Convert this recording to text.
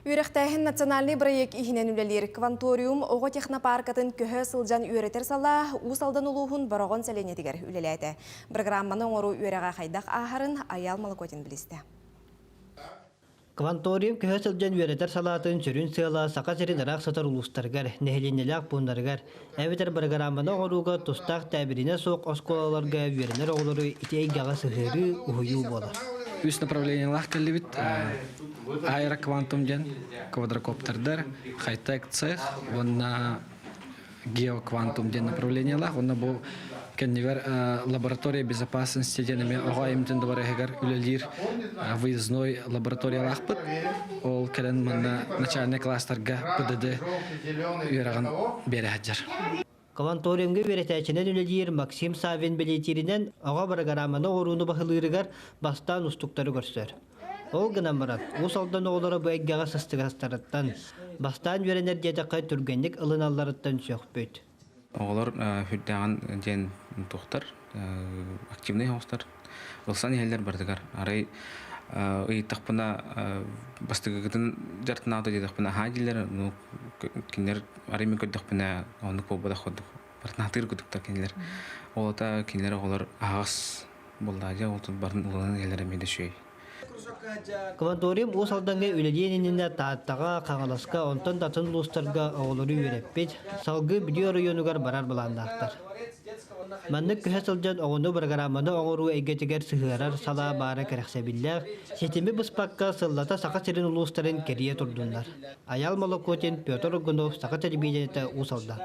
Үөрэхтээһин национальнай бырайыак иһинэн үлэлиир Кванториум оҕо технопаркатын көһө сылдьан үөрэтэр салаа Уус Алдан улууһун Бороҕон сэлиэнньэтигэр үлэлээтэ. Программаны оҥоруу үөрэҕэ хайдах ааһарын Айаал Молокотин билистэ. Кванториум көһө сылдьан үөрэтэр салаатын сүрүн сыала Саха сирин ыраах сытар улуустарыгар, нэһилиэнньэлээх пууннарыгар, эбэтэр бырагырааманы оҥорууга тустаах тээбиринэ суох оскуолаларга үөрэнэр оҕолору ити эйгэҕэ сыһыарыы, уһуйуу буолар. Үс направлениелаах кэллибит. Аэроквантум диэн квадрокоптердар, хай-тек цех уонна геоквантум диэн направлениелаах. Уонна бу кэннигэр лаборатория безопасности диэн эмиэ оҕо айымньытын дыбарыһыгар үлэлиир выездной лабораториялаахпыт. Ол кэлэн манна начальнай класстарга ПДД үөрэҕин биэрэ сылдьар. Кванториумҥа үөрэтээччинэн үлэлиир Максим Саввин бэлиэтииринэн, оҕо бырагырааманы оҥорууну баһылыырыгар бастаан устуктары көрсөр. Ол гынан баран, Уус Алдан оҕолоро бу эйгэҕэ сыстыгастарыттан, бастаан үөрэнэр диэтэххэ түргэнник ылыналларыттан сөхпүт. Оҕолор үрдээҕин диэн туохтар, активнай оҕустар ылсан иһэллэр барытыгар. Арай ыйыттахпына бастакыгытын дьартынаата диэтэхпинэ аһаа дииллэр, ну кинилэр арай мин көрдөхпүнэ оннук буолбатах курдук барытын курдуктар кинилэр. Ол ата кинилэр оҕолор аһаҕас буоллаа дьэ ол барын ылынан иһэллэр эмиэ да үчүгэй. Кванториум Уус Алдаҥҥа үлэлиэн иннинэ Тааттаҕа, Хаҥаласка, онтон да атын улуустарга оҕолору үөрэппит, салгыы Бүлүү оройуонугар барар былааннаахтар. Маннык көһө сылдьан оҕону бырагырааманы оҥоруу эйгэтигэр сыһыарар салаа баара кэрэхсэбиллээх, ситими быспакка сыллата Саха сирин улуустарын кэрийэ турдуннар. Айаал Молокотин, Петр Аргунов, Саха телевидениетэ, Уус Алдан.